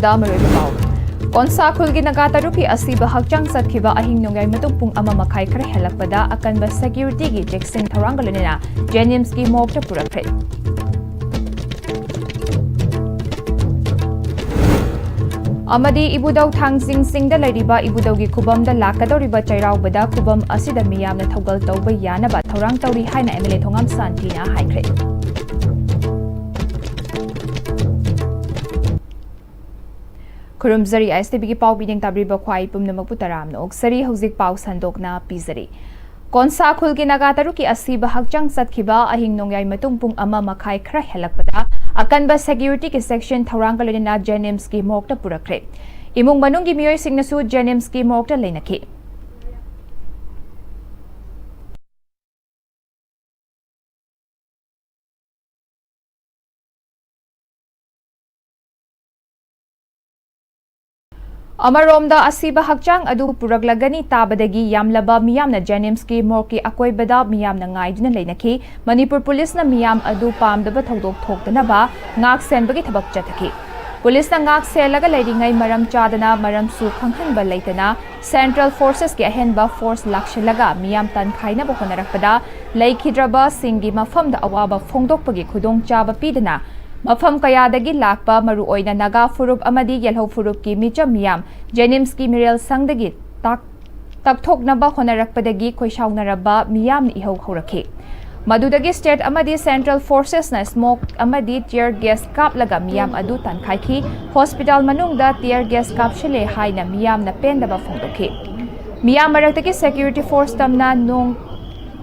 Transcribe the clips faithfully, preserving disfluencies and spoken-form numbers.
ꯗ ꯃꯔꯨꯑꯣꯏꯕ ꯄꯥꯎ꯫ ꯀꯣꯟꯁꯥ ꯈꯨꯜꯒꯤ ꯅꯥꯒꯥ ꯇꯔꯨꯛꯀꯤ ꯑꯁꯤꯕ ꯍꯛꯆꯥꯡ ꯆꯠꯈꯤꯕ ꯑꯍꯤꯡ ꯅꯣꯡꯌꯥꯏ ꯃꯇꯨꯡ ꯄꯨꯡ ꯑꯃ ꯃꯈꯥꯏ ꯈꯔ ꯍꯦꯜꯂꯛꯄꯗ ꯑꯀꯟꯕ ꯁꯦꯀ꯭ꯌꯨꯔꯤꯇꯤꯒꯤ ꯆꯦꯛꯁꯤꯟ ꯊꯧꯔꯥꯡꯒ ꯂꯣꯏꯅꯅ ꯖꯦꯅꯤꯝꯁꯀꯤ ꯃꯣꯔꯒꯇ ꯄꯨꯔꯛꯈ꯭ꯔꯦ꯫ ꯑꯃꯗꯤ ꯏꯕꯨꯙꯧ ꯊꯥꯡꯖꯤꯡ ꯆꯤꯡꯗ ꯂꯩꯔꯤꯕ ꯏꯕꯨꯙꯧꯒꯤ ꯈꯨꯕꯝꯗ ꯂꯥꯛꯀꯗꯧꯔꯤꯕ ꯆꯩꯔꯥꯎꯕꯗ ꯈꯨꯕꯝ ꯑꯁꯤꯗ ꯃꯤꯌꯥꯝꯅ ꯊꯧꯒꯜ ꯇꯧꯕ ꯌꯥꯅꯕ ꯊꯧꯔꯥꯡ ꯇꯧꯔꯤ ꯍꯥꯏꯅ ꯑꯦꯝ ꯑꯦꯜ ꯑꯦ ꯊꯣꯉꯥꯝ ꯁꯥꯟꯇꯤꯅ ꯍꯥꯏꯈ꯭ꯔꯦ꯫ ꯈꯨꯔꯨꯝꯖꯔꯤ ꯑꯥꯏ ꯑꯦꯁ ꯇꯤ ꯚꯤꯒꯤ ꯄꯥꯎ ꯃꯤꯠꯌꯦꯡ ꯇꯥꯕꯤꯔꯤꯕ ꯈ꯭ꯋꯥꯏ ꯄꯨꯝꯅꯃꯛꯄꯨ ꯇꯔꯥꯝꯅ ꯑꯣꯛꯆꯔꯤ꯫ ꯍꯧꯖꯤꯛ ꯄꯥꯎ ꯁꯟꯗꯣꯛꯅ ꯄꯤꯖꯔꯤ꯫ ꯀꯣꯟꯁꯥ ꯈꯨꯜꯒꯤ ꯅꯥꯒꯥ ꯇꯔꯨꯛꯀꯤ ꯑꯁꯤꯕ ꯍꯛꯆꯥꯡ ꯆꯠꯈꯤꯕ ꯑꯍꯤꯡ ꯅꯣꯡꯌꯥꯏ ꯃꯇꯨꯡ ꯄꯨꯡ ꯑꯃ ꯃꯈꯥꯏ ꯈꯔ ꯍꯦꯜꯂꯛꯄꯗ ꯑꯀꯟꯕ ꯁꯦꯀ꯭ꯌꯨꯔꯤꯇꯤꯒꯤ ꯆꯦꯛꯁꯤꯟ ꯊꯧꯔꯥꯡꯒ ꯂꯣꯏꯅꯅ ꯖꯦꯅꯤꯝꯁꯀꯤ ꯃꯣꯔꯒꯇ ꯄꯨꯔꯛꯈ꯭ꯔꯦ꯫ ꯏꯃꯨꯡ ꯃꯅꯨꯡꯒꯤ ꯃꯤꯑꯣꯏꯁꯤꯡꯅꯁꯨ ꯖꯦꯅꯤꯝꯁꯀꯤ ꯃꯣꯔꯒꯇ ꯂꯩꯅꯈꯤ꯫ ꯑꯃꯔꯣꯝꯗ, ꯑꯁꯤꯕ ꯍꯛꯆꯥꯡ ꯑꯗꯨ ꯄꯨꯔꯛꯂꯒꯅꯤ ꯇꯥꯕꯗꯒꯤ ꯌꯥꯝꯂꯕ ꯃꯤꯌꯥꯝꯅ ꯖꯦꯅꯤꯝꯁꯀꯤ ꯃꯣꯔꯒꯀꯤ ꯑꯀꯣꯏꯕꯗ ꯃꯤꯌꯥꯝꯅ ꯉꯥꯏꯗꯨꯅ ꯂꯩꯅꯈꯤ꯫ ꯃꯅꯤꯄꯨꯔ ꯄꯨꯂꯤꯁꯅ ꯃꯤꯌꯥꯝ ꯑꯗꯨ ꯄꯥꯝꯗꯕ ꯊꯧꯗꯣꯛ ꯊꯣꯛꯇꯅꯕ ꯉꯥꯛ ꯁꯦꯟꯕꯒꯤ ꯊꯕꯛ ꯆꯠꯊꯈꯤ꯫ ꯄꯨꯂꯤꯁꯅ ꯉꯥꯛ ꯁꯦꯜꯂꯒ ꯂꯩꯔꯤꯉꯩ ꯃꯔꯝ ꯆꯥꯗꯅ ꯃꯔꯝꯁꯨ ꯈꯪꯍꯟꯕ ꯂꯩꯇꯅ ꯁꯦꯟꯇ꯭ꯔꯦꯜ ꯐꯣꯔꯁꯦꯁꯀꯤ ꯑꯍꯦꯟꯕ ꯐꯣꯔꯁ ꯂꯥꯛꯁꯤꯜꯂꯒ ꯃꯤꯌꯥꯝ ꯇꯥꯟꯈꯥꯏꯅꯕ ꯍꯣꯠꯅꯔꯛꯄꯗ ꯂꯩꯈꯤꯗ꯭ꯔꯕꯁꯤꯡꯒꯤ ꯃꯐꯝꯗ ꯑꯋꯥꯕ ꯐꯣꯡꯗꯣꯛꯄꯒꯤ ꯈꯨꯗꯣꯡꯆꯥꯕ ꯄꯤꯗꯅ ꯃꯐꯝ ꯀꯌꯥꯗꯒꯤ ꯂꯥꯛꯄ ꯃꯔꯨꯑꯣꯏꯅ ꯅꯥꯒꯥ ꯐꯨꯔꯨꯞ ꯑꯃꯗꯤ ꯌꯦꯜꯍꯧ ꯐꯨꯔꯨꯞꯀꯤ ꯃꯤꯆꯝ ꯃꯤꯌꯥꯝ ꯖꯦꯅꯤꯝꯁꯀꯤ ꯃꯤꯔꯦꯜ ꯁꯪꯗꯒꯤ ꯇꯥꯛ-, ꯇꯛꯊꯣꯛꯅꯕ ꯍꯣꯠꯅꯔꯛꯄꯗꯒꯤ ꯈꯣꯏꯁꯥꯎꯅꯔꯕ ꯃꯤꯌꯥꯝꯅ ꯏꯍꯧ ꯍꯧꯔꯛꯈꯤ꯫ ꯃꯗꯨꯗꯒꯤ ꯁ꯭ꯇꯦꯠ ꯑꯃꯗꯤ ꯁꯦꯟꯇ꯭ꯔꯦꯜ ꯐꯣꯔꯁꯦꯁꯅ ꯁ꯭ꯃꯣꯛ ꯑꯃꯗꯤ ꯇꯤꯌꯔ ꯒꯦꯁ ꯀꯥꯞꯂꯒ ꯃꯤꯌꯥꯝ ꯑꯗꯨ ꯇꯥꯟꯈꯥꯏꯈꯤ꯫ ꯍꯣꯁꯄꯤꯇꯥꯜ ꯃꯅꯨꯡꯗ ꯇꯤꯌꯔ ꯒꯦꯁ ꯀꯥꯞꯁꯤꯜꯂꯦ ꯍꯥꯏꯅ ꯃꯤꯌꯥꯝꯅ ꯄꯦꯟꯗꯕ ꯐꯣꯡꯗꯣꯛꯈꯤ꯫ ꯃꯤꯌꯥꯝ ꯃꯔꯛꯇꯒꯤ ꯁꯦꯀ꯭ꯌꯨꯔꯤꯇꯤ ꯐꯣꯔꯁ ꯇꯝꯅ ꯅꯣꯡ,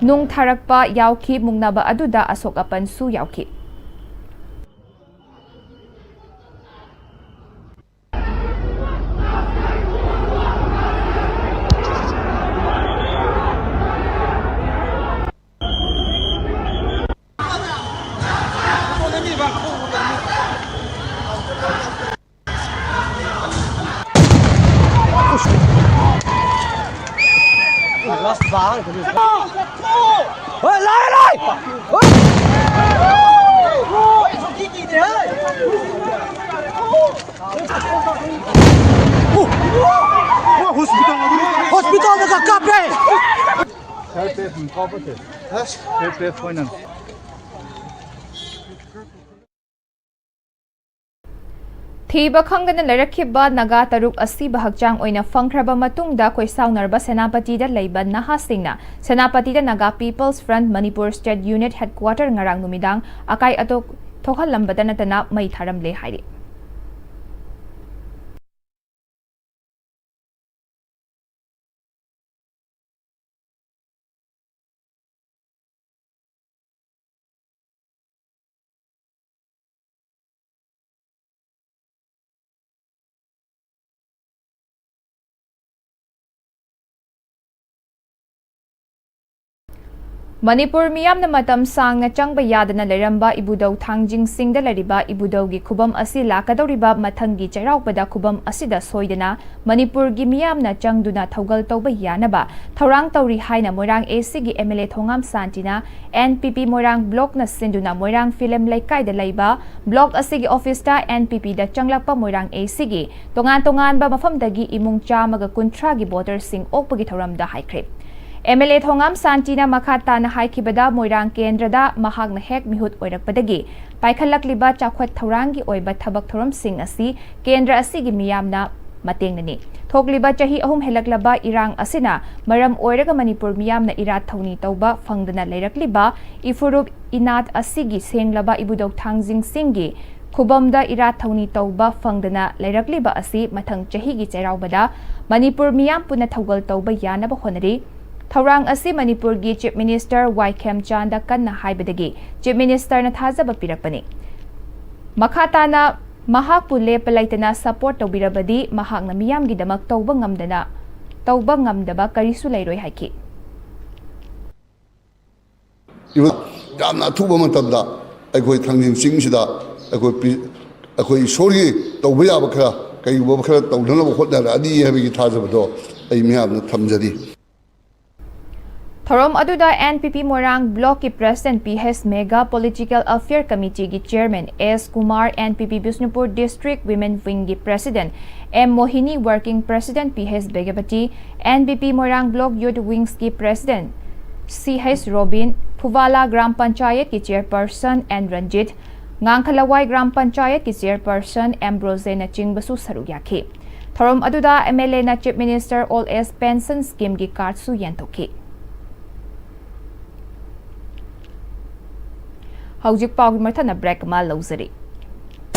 ꯅꯨꯡ ꯊꯥꯔꯛꯄ ꯌꯥꯎꯈꯤ꯫ ꯃꯨꯛꯅꯕ ꯑꯗꯨꯗ ꯑꯁꯣꯛ ꯑꯄꯟꯁꯨ ꯌꯥꯎꯈꯤ꯫ ꯍꯣꯁꯄꯤꯇꯥꯜꯗꯒ ꯀꯥꯞꯄꯦ꯫ ꯊꯤꯕ ꯈꯪꯗꯅ ꯂꯩꯔꯛꯈꯤꯕ ꯅꯥꯒꯥ ꯇꯔꯨꯛ ꯑꯁꯤꯕ ꯍꯛꯆꯥꯡ ꯑꯣꯏꯅ ꯐꯪꯈ꯭ꯔꯕ ꯃꯇꯨꯡꯗ ꯀꯣꯏꯁꯥꯎꯅꯔꯕ ꯁꯦꯅꯥꯄꯇꯤꯗ ꯂꯩꯕ ꯅꯍꯥꯁꯤꯡꯅ ꯁꯦꯅꯥꯄꯇꯤꯗ Naga People's Front Manipur State Unit Headquarter ꯉꯔꯥꯡ ꯅꯨꯃꯤꯗꯥꯡ ꯑꯀꯥꯏ ꯑꯇꯣꯛ ꯊꯣꯛꯍꯜꯂꯝꯕꯗ ꯅꯠꯇꯅ ꯃꯩ ꯊꯥꯔꯝꯂꯦ ꯍꯥꯏꯔꯤ꯫ ꯃꯅꯤꯄꯨꯔ ꯃꯤꯌꯥꯝꯅ ꯃꯇꯝ ꯁꯥꯡꯅ ꯆꯪꯕ ꯌꯥꯗꯅ ꯂꯩꯔꯝꯕ ꯏꯕꯨꯙꯧ ꯊꯥꯡꯖꯤꯡ ꯆꯤꯡꯗ ꯂꯩꯔꯤꯕ ꯏꯕꯨꯙꯧꯒꯤ ꯈꯨꯕꯝ ꯑꯁꯤ ꯂꯥꯛꯀꯗꯧꯔꯤꯕ ꯃꯊꯪꯒꯤ ꯆꯩꯔꯥꯎꯕꯗ ꯈꯨꯕꯝ ꯑꯁꯤꯗ ꯁꯣꯏꯗꯅ ꯃꯅꯤꯄꯨꯔꯒꯤ ꯃꯤꯌꯥꯝꯅ ꯆꯪꯗꯨꯅ ꯊꯧꯒꯜ ꯇꯧꯕ ꯌꯥꯅꯕ ꯊꯧꯔꯥꯡ ꯇꯧꯔꯤ ꯍꯥꯏꯅ ꯃꯣꯏꯔꯥꯡ A C ꯒꯤ M L A Thongam ꯁꯥꯟꯇꯤꯅ N P P ꯃꯣꯏꯔꯥꯡ ꯕ꯭ꯂꯣꯛꯅ ꯁꯤꯟꯗꯨꯅ ꯃꯣꯏꯔꯥꯡ ꯐꯤꯂꯝ ꯂꯩꯀꯥꯏꯗ ꯂꯩꯕ ꯕ꯭ꯂꯣꯛ ꯑꯁꯤꯒꯤ ꯑꯣꯐꯤꯁꯇ N P P ꯗ ꯆꯪꯂꯛꯄ ꯃꯣꯏꯔꯥꯡ A C ꯒꯤ ꯇꯣꯉꯥꯟ ꯇꯣꯉꯥꯟꯕ ꯃꯐꯝꯗꯒꯤ ꯏꯃꯨꯡ ꯆꯥꯝꯃꯒ ꯀꯨꯟꯊ꯭ꯔꯥꯒꯤ ꯚꯣꯇꯔꯁꯤꯡ ꯑꯣꯛꯄꯒꯤ ꯊꯧꯔꯝꯗ ꯍꯥꯏꯈ꯭ꯔꯦ꯫ M L A ꯊꯣꯉꯥꯝ ꯁꯥꯟꯇꯤꯅ ꯃꯈꯥ ꯇꯥꯅ ꯍꯥꯏꯈꯤꯕꯗ ꯃꯣꯏꯔꯥꯡ ꯀꯦꯟꯗ꯭ꯔꯗ ꯃꯍꯥꯛꯅ ꯍꯦꯛ ꯃꯤꯍꯨꯠ ꯑꯣꯏꯔꯛꯄꯗꯒꯤ ꯄꯥꯏꯈꯠꯂꯛꯂꯤꯕ ꯆꯥꯎꯈꯠ ꯊꯧꯔꯥꯡꯒꯤ ꯑꯣꯏꯕ ꯊꯕꯛ ꯊꯧꯔꯝꯁꯤꯡ ꯑꯁꯤ ꯀꯦꯟꯗ꯭ꯔ ꯑꯁꯤꯒꯤ ꯃꯤꯌꯥꯝꯅ ꯃꯇꯦꯡꯅꯅꯤ꯫ ꯊꯣꯛꯂꯤꯕ ꯆꯍꯤ ꯑꯍꯨꯝ ꯍꯦꯜꯂꯛꯂꯕ ꯏꯔꯥꯡ ꯑꯁꯤꯅ ꯃꯔꯝ ꯑꯣꯏꯔꯒ ꯃꯅꯤꯄꯨꯔ ꯃꯤꯌꯥꯝꯅ ꯏꯔꯥꯠ ꯊꯧꯅꯤ ꯇꯧꯕ ꯐꯪꯗꯅ ꯂꯩꯔꯛꯂꯤꯕ ꯏꯐꯨꯔꯨꯞ ꯏꯅꯥꯠ ꯑꯁꯤꯒꯤ ꯁꯦꯡꯂꯕ ꯏꯕꯨꯙꯧ ꯊꯥꯡꯖꯤꯡ ꯆꯤꯡꯒꯤ ꯈꯨꯕꯝꯗ ꯏꯔꯥꯠ ꯊꯧꯅꯤ ꯇꯧꯕ ꯐꯪꯗꯅ ꯂꯩꯔꯛꯂꯤꯕ ꯑꯁꯤ ꯃꯊꯪ ꯆꯍꯤꯒꯤ ꯆꯩꯔꯥꯎꯕꯗ ꯃꯅꯤꯄꯨꯔ ꯃꯤꯌꯥꯝ ꯄꯨꯟꯅ ꯊꯧꯒꯜ ꯇꯧꯕ ꯌꯥꯅꯕ ꯍꯣꯠꯅꯔꯤ꯫ ꯊꯧꯔꯥꯡ ꯑꯁꯤ ꯃꯅꯤꯄꯨꯔꯒꯤ Chief Minister Y ꯈꯦꯝꯆꯥꯟꯗ ꯀꯟꯅ ꯍꯥꯏꯕꯗꯒꯤ Chief Minister ꯅ ꯊꯥꯖꯕ ꯄꯤꯔꯛꯄꯅꯤ꯫ ꯃꯈꯥ ꯇꯥꯅ ꯃꯍꯥꯛꯄꯨ ꯂꯦꯞꯄ ꯂꯩꯇꯅ support ꯇꯧꯕꯤꯔꯕꯗꯤ ꯃꯍꯥꯛꯅ ꯃꯤꯌꯥꯝꯒꯤꯗꯃꯛ ꯇꯧꯕ ꯉꯝꯗꯅ, ꯇꯧꯕ ꯉꯝꯗꯕ ꯀꯔꯤꯁꯨ ꯂꯩꯔꯣꯏ ꯍꯥꯏꯈꯤ꯫ ꯌꯥꯝꯅ ꯑꯊꯨꯕ ꯃꯇꯝꯗ ꯑꯩꯈꯣꯏ ꯊꯥꯡꯖꯤꯡ ꯆꯤꯡꯁꯤꯗ ꯑꯩꯈꯣꯏ ꯄꯤ-, ꯑꯩꯈꯣꯏ ꯏꯁꯣꯔꯒꯤ ꯇꯧꯕ ꯌꯥꯕ ꯈꯔ, ꯀꯩꯒꯨꯝꯕ ꯈꯔ ꯇꯧꯅꯅꯕ ꯍꯣꯠꯅꯔꯛꯑꯅꯤ ꯍꯥꯏꯕꯒꯤ ꯊꯥꯖꯕꯗꯣ ꯑꯩ ꯃꯤꯌꯥꯝꯗ ꯊꯝꯖꯔꯤ꯫ ꯊꯧꯔꯝ ꯑꯗꯨꯗ N P P ꯃꯣꯏꯔꯥꯡ Blockꯀꯤ President P H Megha, Political Affair Committeeꯒꯤ Chairman S Kumar, N P P Bishnupur District Women Wingꯒꯤ President M Mohini, Working President P H Begapati, N P P Moirang Block Youth Wingsꯀꯤ President C H Robin, Phuvala Gram Panchayatꯀꯤ Chairperson N Ranjit, ꯉꯥꯡꯈꯂꯋꯥꯏ Gram Panchayatꯀꯤ Chairperson M Rose ꯅꯆꯤꯡꯕꯁꯨ ꯁꯔꯨꯛ ꯌꯥꯈꯤ꯫ ꯊꯧꯔꯝ ꯑꯗꯨꯗ M L Aꯅ Chief Minister Old Age Pension Schemeꯒꯤ cardꯁꯨ ꯌꯦꯟꯊꯣꯛꯈꯤ꯫ ꯍꯧꯖꯤꯛ ꯄꯥꯎꯒꯤ ꯃꯊꯪꯗ break ꯑꯃ ꯂꯧꯖꯔꯤ꯫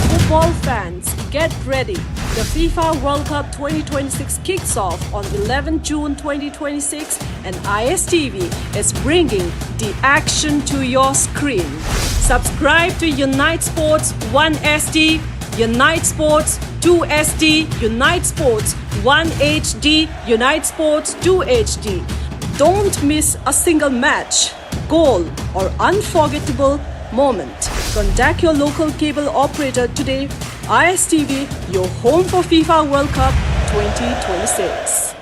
Football fans, get ready. The FIFA World Cup twenty twenty-six kicks off on eleventh June twenty twenty-six, and I S T V is bringing the action to your screen. Subscribe to Unite Sports one S D, Unite Sports two S D, Unite Sports one H D, Unite Sports two H D. Don't miss a single match, goal, or unforgettable moment. Contact your local cable operator today. I S T V, your home for FIFA World Cup twenty twenty-six.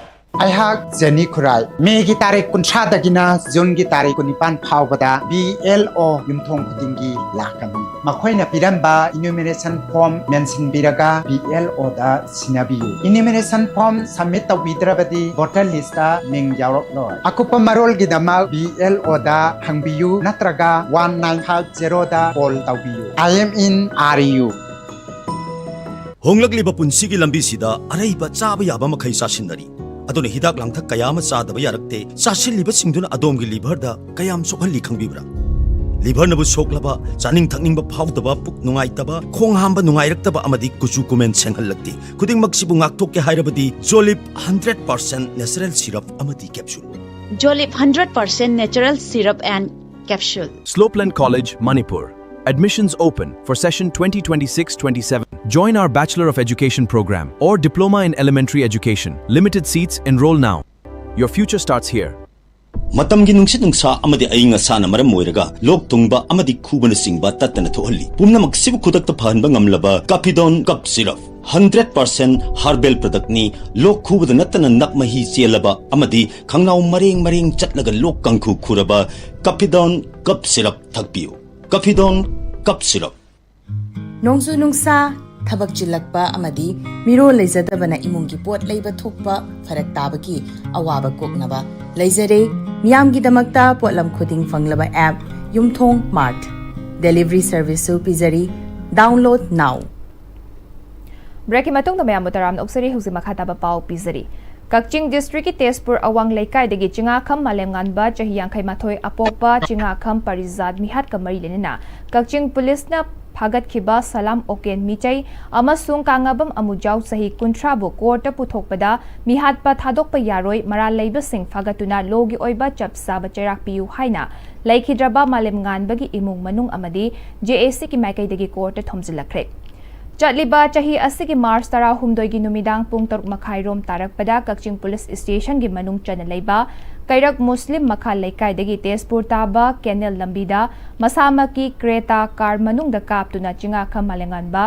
ꯑꯩꯍꯥꯛ Jenny ꯈꯨꯔꯥꯏ꯫ ꯃꯦꯒꯤ ꯇꯥꯔꯤꯛ ꯀꯨꯟꯊ꯭ꯔꯥꯗꯒꯤꯅ ꯖꯨꯟꯒꯤ ꯇꯥꯔꯤꯛ ꯀꯨꯟꯅꯤꯄꯥꯟ ꯐꯥꯎꯕꯗ B L O ꯌꯨꯝꯊꯣꯡ ꯈꯨꯗꯤꯡꯒꯤ ꯂꯥꯛꯀꯅꯤ꯫ ꯃꯈꯣꯏꯅ ꯄꯤꯔꯝꯕ enumeration form ꯃꯦꯟꯁꯤꯟꯕꯤꯔꯒ B L O ꯗ ꯁꯤꯟꯅꯕꯤꯌꯨ꯫ Enumeration form submit ꯇꯧꯕꯤꯗ꯭ꯔꯕꯗꯤ voter list ꯇ ꯃꯤꯡ ꯌꯥꯎꯔꯛꯂꯣꯏ꯫ ꯑꯀꯨꯞꯄ ꯃꯔꯣꯜꯒꯤꯗꯃꯛ B L O ꯗ ꯍꯪꯕꯤꯌꯨ ꯅꯠꯇ꯭ꯔꯒ one nine five zero ꯗ call ꯇꯧꯕꯤꯌꯨ꯫ I am in R U. ꯍꯣꯡꯂꯛꯂꯤꯕ ꯄꯨꯟꯁꯤꯒꯤ ꯂꯝꯕꯤꯁꯤꯗ ꯑꯔꯩꯕ ꯆꯥꯕ ꯌꯥꯕ ꯃꯈꯩ ꯆꯥꯁꯤꯟꯅꯔꯤ꯫ ꯑꯗꯨꯅ ꯍꯤꯗꯥꯛ ꯂꯥꯡꯊꯛ ꯀꯌꯥ ꯑꯃ ꯆꯥꯗꯕ ꯌꯥꯔꯛꯇꯦ꯫ ꯆꯥꯁꯤꯜꯂꯤꯕꯁꯤꯡꯗꯨꯅ ꯑꯗꯣꯝꯒꯤ liver ꯗ ꯀꯌꯥꯝ ꯁꯣꯛꯍꯜꯂꯤ ꯈꯪꯕꯤꯕ꯭ꯔꯥ? Liver ꯅꯕꯨ ꯁꯣꯛꯂꯕ, ꯆꯥꯅꯤꯡ ꯊꯛꯅꯤꯡꯕ ꯐꯥꯎꯗꯕ, ꯄꯨꯛ ꯅꯨꯡꯉꯥꯏꯇꯕ, ꯈꯣꯡ ꯍꯥꯝꯕ ꯅꯨꯡꯉꯥꯏꯔꯛꯇꯕ ꯑꯃꯗꯤ ꯀꯨꯆꯨ ꯀꯨꯃꯦꯟ ꯁꯦꯡꯍꯜꯂꯛꯇꯦ꯫ ꯈꯨꯗꯤꯡꯃꯛꯁꯤꯕꯨ ꯉꯥꯛꯊꯣꯛꯀꯦ ꯍꯥꯏꯔꯕꯗꯤ Jolib hundred percent natural syrup ꯑꯃꯗꯤ capsule꯫ Jolib hundred percent natural syrup and capsule. Slopeland College, Manipur. Admissions open for session twenty twenty-six twenty-seven. Join our Bachelor of Education program or Diploma in Elementary Education. Limited seats, enroll now. Your future starts here. ꯃꯇꯝꯒꯤ ꯅꯨꯡꯁꯤꯠ ꯅꯨꯡꯁꯥ ꯑꯃꯗꯤ ꯑꯏꯪ ꯑꯁꯥꯅ ꯃꯔꯝ ꯑꯣꯏꯔꯒ ꯂꯣꯛ ꯊꯨꯡꯕ ꯑꯃꯗꯤ ꯈꯨꯕꯅꯆꯤꯡꯕ ꯇꯠꯇꯅ ꯊꯣꯛꯍꯜꯂꯤ꯫ ꯄꯨꯝꯅꯃꯛꯁꯤꯕꯨ ꯈꯨꯗꯛꯇ ꯐꯍꯟꯕ ꯉꯝꯂꯕ Capidon cough syrup꯫ Hundred percent herbal ꯄ꯭ꯔꯗꯛꯅꯤ꯫ ꯂꯣꯛ ꯈꯨꯕꯗ ꯅꯠꯇꯅ ꯅꯞ ꯃꯍꯤ ꯆꯦꯜꯂꯕ ꯑꯃꯗꯤ ꯈꯪꯅꯥꯎ ꯃꯔꯦꯡ ꯃꯔꯦꯡ ꯆꯠꯂꯒ ꯂꯣꯛ ꯀꯥꯡꯈꯨ ꯈꯨꯔꯕ ꯀꯐꯤꯗꯣꯟ ꯀꯞ ꯁꯤꯔꯞ ꯊꯛꯄꯤꯌꯨ꯫ ꯀꯐꯤꯗꯣꯟ ꯀꯞ ꯁꯤꯔꯞ꯫ ꯅꯣꯡꯖꯨ ꯅꯨꯡꯁꯥ, ꯊꯕꯛ ꯆꯤꯜꯂꯛꯄ ꯑꯃꯗꯤ ꯃꯤꯔꯣꯜ ꯂꯩꯖꯗꯕꯅ ꯏꯃꯨꯡꯒꯤ ꯄꯣꯠ ꯂꯩꯕ ꯊꯣꯛꯄ ꯐꯔꯛ ꯇꯥꯕꯒꯤ ꯑꯋꯥꯕ ꯀꯣꯛꯅꯕ ꯂꯩꯖꯔꯦ꯫ ꯃꯤꯌꯥꯝꯒꯤꯗꯃꯛꯇ ꯄꯣꯠꯂꯝ ꯈꯨꯗꯤꯡ ꯐꯪꯂꯕ app ꯌꯨꯝꯊꯣꯡ Mart delivery serviceꯁꯨ ꯄꯤꯖꯔꯤ꯫ Download now꯫ Breakꯀꯤ ꯃꯇꯨꯡꯗ ꯃꯌꯥꯝꯕꯨ ꯇꯔꯥꯝꯅ ꯑꯣꯛꯆꯔꯤ꯫ ꯍꯧꯖꯤꯛ ꯃꯈꯥ ꯇꯥꯕ ꯄꯥꯎ ꯄꯤꯖꯔꯤ꯫ ꯀꯛꯆꯤꯡ districtꯀꯤ ꯇꯦꯖꯄꯨꯔ ꯑꯋꯥꯡ ꯂꯩꯀꯥꯏꯗꯒꯤ ꯆꯤꯉꯥꯈꯝ ꯃꯥꯂꯦꯝꯉꯥꯟꯕ, ꯆꯍꯤ ꯌꯥꯡꯈꯩ ꯃꯥꯊꯣꯏ, ꯑꯄꯣꯛꯄ ꯆꯤꯉꯥꯈꯝ ꯄꯥꯔꯤꯖꯥꯠ ꯃꯤꯍꯥꯠꯀ ꯃꯔꯤ ꯂꯩꯅꯅ ꯀꯛꯆꯤꯡ ꯄꯨꯂꯤꯁꯅ ꯐꯥꯒꯠꯈꯤꯕ ꯁꯂꯥꯝ ꯑꯣꯀꯦꯟ ꯃꯤꯆꯩ ꯑꯃꯁꯨꯡ ꯀꯥꯉꯥꯕꯝ ꯑꯃꯨꯖꯥꯎ ꯆꯍꯤ ꯀꯨꯟꯊ꯭ꯔꯥꯕꯨ ꯀꯣꯔꯠꯇ ꯄꯨꯊꯣꯛꯄꯗ ꯃꯤꯍꯥꯠꯄ ꯊꯥꯗꯣꯛꯄ ꯌꯥꯔꯣꯏ, ꯃꯔꯥꯜ ꯂꯩꯕꯁꯤꯡ ꯐꯥꯒꯠꯇꯨꯅ ꯂꯣꯒꯤ ꯑꯣꯏꯕ ꯆꯞ ꯆꯥꯕ ꯆꯩꯔꯥꯛ ꯄꯤꯌꯨ ꯍꯥꯏꯅ ꯂꯩꯈꯤꯗ꯭ꯔꯕ ꯃꯥꯂꯦꯝꯉꯥꯟꯕꯒꯤ ꯏꯃꯨꯡ ꯃꯅꯨꯡ ꯑꯃꯗꯤ JACꯒꯤ ꯃꯥꯏꯀꯩꯗꯒꯤ ꯀꯣꯔꯠꯇ ꯊꯣꯝꯖꯤꯜꯂꯛꯈ꯭ꯔꯦ꯫ ꯆꯠꯂꯤꯕ ꯆꯍꯤ ꯑꯁꯤꯒꯤ ꯃꯥꯔꯆ ꯇꯔꯥꯍꯨꯝꯗꯣꯏꯒꯤ ꯅꯨꯃꯤꯗꯥꯡ ꯄꯨꯡ ꯇꯔꯨꯛ ꯃꯈꯥꯏ ꯔꯣꯝ ꯇꯥꯔꯛꯄꯗ ꯀꯛꯆꯤꯡ ꯄꯨꯂꯤꯁ ꯁ꯭ꯇꯦꯁꯟꯒꯤ ꯃꯅꯨꯡ ꯆꯟꯅ ꯂꯩꯕ ꯀꯩꯔꯛ ꯃꯨꯁꯂꯤꯝ ꯃꯈꯥ ꯂꯩꯀꯥꯏꯗꯒꯤ ꯇꯦꯖꯄꯨꯔ ꯇꯥꯕ ꯀꯦꯅꯦꯜ ꯂꯝꯕꯤꯗ ꯃꯁꯥꯃꯛꯀꯤ ꯀ꯭ꯔꯦꯇꯥ ꯀꯥꯔ ꯃꯅꯨꯡꯗ ꯀꯥꯞꯇꯨꯅ ꯆꯤꯉꯥꯈꯝ ꯃꯥꯂꯦꯝꯉꯥꯟꯕ,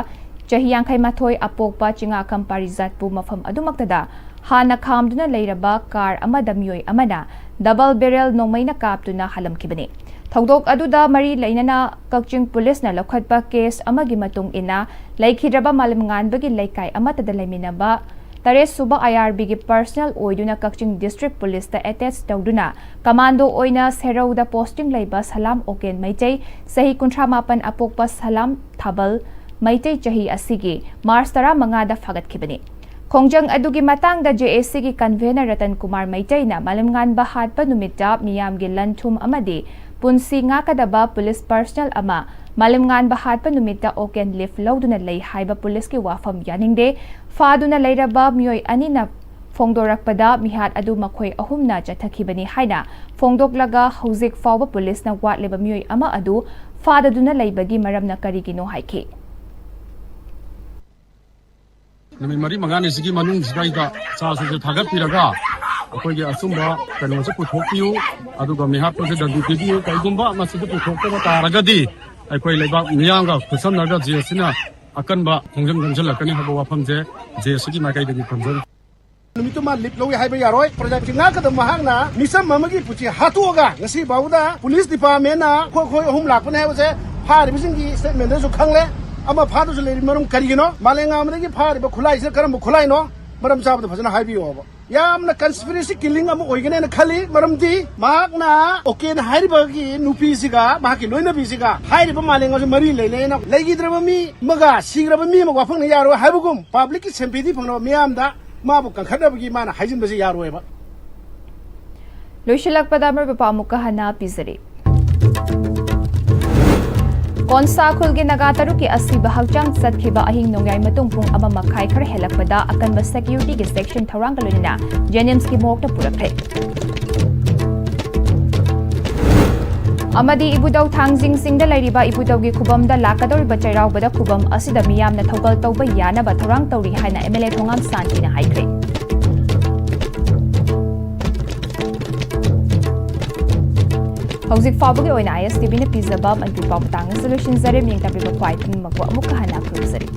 ꯆꯍꯤ ꯌꯥꯡꯈꯩ ꯃꯥꯊꯣꯏ, ꯑꯄꯣꯛꯄ ꯆꯤꯉꯥꯈꯝ ꯄꯥꯔꯤꯖꯥꯠꯄꯨ ꯃꯐꯝ ꯑꯗꯨꯃꯛꯇꯗ ꯍꯥꯟꯅ ꯈꯥꯝꯗꯨꯅ ꯂꯩꯔꯕ ꯀꯥꯔ ꯑꯃꯗ ꯃꯤꯑꯣꯏ ꯑꯃꯅ ꯗꯕꯜ ꯕꯦꯔꯦꯜ ꯅꯣꯡꯃꯩꯅ ꯀꯥꯞꯇꯨꯅ ꯍꯥꯠꯂꯝꯈꯤꯕꯅꯤ꯫ ꯊꯧꯗꯣꯛ ꯑꯗꯨꯗ ꯃꯔꯤ ꯂꯩꯅꯅ ꯀꯛꯆꯤꯡ ꯄꯨꯂꯤꯁꯅ ꯂꯧꯈꯠꯄ ꯀꯦꯁ ꯑꯃꯒꯤ ꯃꯇꯨꯡ ꯏꯟꯅ ꯂꯩꯈꯤꯗ꯭ꯔꯕ ꯃꯥꯂꯦꯝꯉꯥꯟꯕꯒꯤ ꯂꯩꯀꯥꯏ ꯑꯃꯠꯇꯗ ꯂꯩꯃꯤꯟꯅꯕ ꯇꯔꯦꯠ ꯁꯨꯕ IRBꯒꯤ ꯄꯔꯁꯅꯦꯜ ꯑꯣꯏꯗꯨꯅ ꯀꯛꯆꯤꯡ ꯗꯤꯁꯇ꯭ꯔꯤꯛ ꯄꯨꯂꯤꯁꯇ ꯑꯦꯇꯦꯆ ꯇꯧꯗꯨꯅ ꯀꯃꯥꯟꯗꯣ ꯑꯣꯏꯅ ꯁꯦꯔꯧꯗ ꯄꯣꯁꯇꯤꯡ ꯂꯩꯕ ꯁꯂꯥꯝ ꯑꯣꯀꯦꯟ ꯃꯩꯇꯩ, ꯆꯍꯤ ꯀꯨꯟꯊ꯭ꯔꯥ ꯃꯥꯄꯟ, ꯑꯄꯣꯛꯄ ꯁꯂꯥꯝ ꯊꯥꯕꯜ ꯃꯩꯇꯩ, ꯆꯍꯤ ꯑꯁꯤꯒꯤ ꯃꯥꯔꯆ ꯇꯔꯥꯃꯉꯥꯗ ꯐꯥꯒꯠꯈꯤꯕꯅꯤ꯫ ꯈꯣꯡꯖꯪ ꯑꯗꯨꯒꯤ ꯃꯇꯥꯡꯗ JACꯒꯤ convener ꯔꯇꯟ ꯀꯨꯃꯥꯔ ꯃꯩꯇꯩꯅ ꯃꯥꯂꯦꯝꯉꯥꯟꯕ ꯍꯥꯠꯄ ꯅꯨꯃꯤꯠꯇ ꯃꯤꯌꯥꯝꯒꯤ ꯂꯟ ꯊꯨꯝ ꯑꯃꯗꯤ ꯄꯨꯟꯁꯤ ꯉꯥꯛꯀꯗꯕ ꯄꯨꯂꯤꯁ ꯄꯔꯁꯅꯦꯜ ꯑꯃ ꯃꯥꯂꯦꯝꯉꯥꯟꯕ ꯍꯥꯠꯄ ꯅꯨꯃꯤꯠꯇ ꯑꯣꯀꯦꯟ ꯂꯤꯐ ꯂꯧꯗꯨꯅ ꯂꯩ ꯍꯥꯏꯕ ꯄꯨꯂꯤꯁꯀꯤ ꯋꯥꯐꯝ ꯌꯥꯅꯤꯡꯗꯦ꯫ ꯐꯥꯗꯨꯅ ꯂꯩꯔꯕ ꯃꯤꯑꯣꯏ ꯑꯅꯤꯅ ꯐꯣꯡꯗꯣꯔꯛꯄꯗ ꯃꯤꯍꯥꯠ ꯑꯗꯨ ꯃꯈꯣꯏ ꯑꯍꯨꯝꯅ ꯆꯠꯊꯈꯤꯕꯅꯤ ꯍꯥꯏꯅ ꯐꯣꯡꯗꯣꯛꯂꯒ ꯍꯧꯖꯤꯛ ꯐꯥꯎꯕ ꯄꯨꯂꯤꯁꯅ ꯋꯥꯠꯂꯤꯕ ꯃꯤꯑꯣꯏ ꯑꯃ ꯑꯗꯨ ꯐꯥꯗꯗꯨꯅ ꯂꯩꯕꯒꯤ ꯃꯔꯝꯅ ꯀꯔꯤꯒꯤꯅꯣ ꯍꯥꯏꯈꯤ꯫ ꯅꯨꯃꯤꯠ ꯃꯔꯤ ꯃꯉꯥꯅꯤꯁꯤꯒꯤ ꯃꯅꯨꯡꯁꯤꯗꯩꯗ ꯆꯥꯔꯖꯁꯤꯡꯁꯦ ꯊꯥꯒꯠꯄꯤꯔꯒ ꯑꯩꯈꯣꯏꯒꯤ ꯑꯆꯨꯝꯕ ꯀꯩꯅꯣꯁꯦ ꯄꯨꯊꯣꯛꯄꯤꯌꯨ, ꯑꯗꯨꯒ ꯃꯤꯍꯥꯠꯄꯁꯦ ꯗꯟꯗꯤ ꯄꯤꯕꯤꯌꯨ꯫ ꯀꯔꯤꯒꯨꯝꯕ ꯃꯁꯤꯗ ꯄꯨꯊꯣꯛꯇꯕ ꯇꯥꯔꯒꯗꯤ ꯑꯩꯈꯣꯏ ꯂꯩꯕꯥꯛ ꯃꯤꯌꯥꯝꯒ ꯈꯨꯠꯁꯝꯅꯔꯒ JACꯅ ꯑꯀꯟꯕ ꯈꯣꯡꯖꯪ ꯆꯪꯁꯤꯜꯂꯛꯀꯅꯤ ꯍꯥꯏꯕ ꯋꯥꯐꯝꯁꯦ ꯖꯦ ꯑꯦꯁ ꯁꯤꯒꯤ ꯃꯥꯏꯀꯩꯗꯒꯤ ꯊꯝꯖꯔꯤ꯫ ꯅꯨꯃꯤꯠꯇꯨ ꯃꯥ ꯂꯤꯞ ꯂꯧꯏ ꯍꯥꯏꯕ ꯌꯥꯔꯣꯏ꯫ ꯄ꯭ꯔꯖꯥ ꯄꯨꯟꯁꯤ ꯉꯥꯛꯀꯗꯕ ꯃꯍꯥꯛꯅ ꯃꯤꯆꯝ ꯑꯃꯒꯤ ꯄꯨꯟꯁꯤ ꯍꯥꯠꯇꯣꯛꯑꯒ ꯉꯁꯤ ꯐꯥꯎꯕꯗ ꯄꯨꯂꯤꯁ ꯗꯤꯄꯥꯔꯠꯃꯦꯟꯅ ꯑꯩꯈꯣꯏ ꯑꯩꯈꯣꯏ ꯑꯍꯨꯝ ꯂꯥꯛꯄꯅꯦ ꯍꯥꯏꯕꯁꯦ ꯐꯥꯔꯤꯕꯁꯤꯡꯒꯤ ꯁ꯭ꯇꯦꯠꯃꯦꯟꯗꯁꯨ ꯈꯪꯂꯦ꯫ ꯑꯃ ꯐꯥꯗꯨꯁꯨ ꯂꯩꯔꯤ꯫ ꯃꯔꯝ ꯀꯔꯤꯒꯤꯅꯣ? ꯃꯥꯂꯦꯝꯉꯥꯟꯕꯗꯒꯤ ꯐꯥꯔꯤꯕ ꯈꯨꯠꯂꯥꯏꯁꯤꯅ ꯀꯔꯝꯕ ꯈꯨꯠꯂꯥꯏꯅꯣ? ꯃꯔꯝ ꯆꯥꯕꯗ ꯐꯖꯅ ꯍꯥꯏꯕꯤꯌꯣꯕ꯫ ꯌꯥꯝꯅ ꯀꯟꯁꯄꯤꯔꯦꯁꯤ ꯀꯤꯂꯤꯡ ꯑꯃ ꯑꯣꯏꯒꯅꯦꯅ ꯈꯜꯂꯤ꯫ ꯃꯔꯝꯗꯤ ꯃꯍꯥꯛꯅ ꯑꯣꯀꯦꯟ ꯍꯥꯏꯔꯤꯕꯒꯤ ꯅꯨꯄꯤꯁꯤꯒ ꯃꯍꯥꯛꯀꯤ ꯂꯣꯏꯅꯕꯤꯁꯤꯒ ꯍꯥꯏꯔꯤꯕ ꯃꯥꯂꯦꯝꯒꯁꯨ ꯃꯔꯤ ꯂꯩꯅꯩꯅ ꯂꯩꯈꯤꯗ꯭ꯔꯕ ꯃꯤ ꯑꯃꯒ ꯁꯤꯈ꯭ꯔꯕ ꯃꯤ ꯑꯃꯒ ꯋꯥꯐꯪꯅ ꯌꯥꯔꯣꯏ ꯍꯥꯏꯕꯒꯨꯝ ꯄꯕ꯭ꯂꯤꯛꯀꯤ ꯁꯦꯝꯄꯦꯊꯤ ꯐꯪꯅꯕ ꯃꯤꯌꯥꯝꯗ ꯃꯥꯕꯨ ꯀꯟꯈꯠꯅꯕꯒꯤ ꯃꯥꯅ ꯍꯥꯏꯖꯤꯟꯕꯁꯤ ꯌꯥꯔꯣꯏꯕ꯫ ꯂꯣꯏꯁꯤꯜꯂꯛꯄꯗ ꯑꯃꯔꯣꯏꯕ ꯄꯥꯎ ꯑꯃꯨꯛꯀ ꯍꯟꯅ ꯄꯤꯖꯔꯤ꯫ ꯀꯣꯟꯁꯥ ꯈꯨꯜꯒꯤ ꯅꯥꯒꯥ ꯇꯔꯨꯛꯀꯤ ꯑꯁꯤꯕ ꯍꯛꯆꯥꯡ ꯆꯠꯈꯤꯕ ꯑꯍꯤꯡ ꯅꯣꯡꯌꯥꯏ ꯃꯇꯨꯡ ꯄꯨꯡ ꯑꯃ ꯃꯈꯥꯏ ꯈꯔ ꯍꯦꯜꯂꯛꯄꯗ ꯑꯀꯟꯕ ꯁꯦꯀ꯭ꯌꯨꯔꯤꯇꯤꯒꯤ ꯁꯦꯛꯁꯟ ꯊꯧꯔꯥꯡꯒ ꯂꯣꯏꯅꯅ ꯖꯦꯅꯤꯝꯁꯀꯤ ꯃꯣꯔꯒꯇ ꯄꯨꯔꯛꯈ꯭ꯔꯦ꯫ ꯑꯃꯗꯤ ꯏꯕꯨꯙꯧ ꯊꯥꯡꯖꯤꯡ ꯆꯤꯡꯗ ꯂꯩꯔꯤꯕ ꯏꯕꯨꯙꯧꯒꯤ ꯈꯨꯕꯝꯗ ꯂꯥꯛꯀꯗꯧꯔꯤꯕ ꯆꯩꯔꯥꯎꯕꯗ ꯈꯨꯕꯝ ꯑꯁꯤꯗ ꯃꯤꯌꯥꯝꯅ ꯊꯧꯒꯜ ꯇꯧꯕ ꯌꯥꯅꯕ ꯊꯧꯔꯥꯡ ꯇꯧꯔꯤ ꯍꯥꯏꯅ ꯑꯦꯝ ꯑꯦꯜ ꯑꯦ ꯊꯣꯉꯥꯝ ꯁꯥꯟꯇꯤꯅ ꯍꯥꯏꯈ꯭ꯔꯦ꯫ ꯍꯧꯖꯤꯛ ꯐꯥꯎꯕꯒꯤ ꯑꯣꯏꯅ ꯑꯥꯏ ꯑꯦꯁ ꯇꯤ ꯚꯤꯅ ꯄꯤꯖꯕ ꯃꯅꯤꯄꯨꯔ ꯄꯥꯎ ꯃꯇꯥꯡ ꯑꯁꯤ ꯂꯣꯏꯁꯤꯟꯖꯔꯦ꯫ ꯃꯤꯡ ꯇꯝꯕꯤꯕ ꯈ꯭ꯋꯥꯏ ꯄꯨꯝꯅꯃꯛꯄꯨ ꯑꯃꯨꯛꯀ ꯍꯟꯅ ꯈꯨꯔꯨꯝꯖꯔꯤ꯫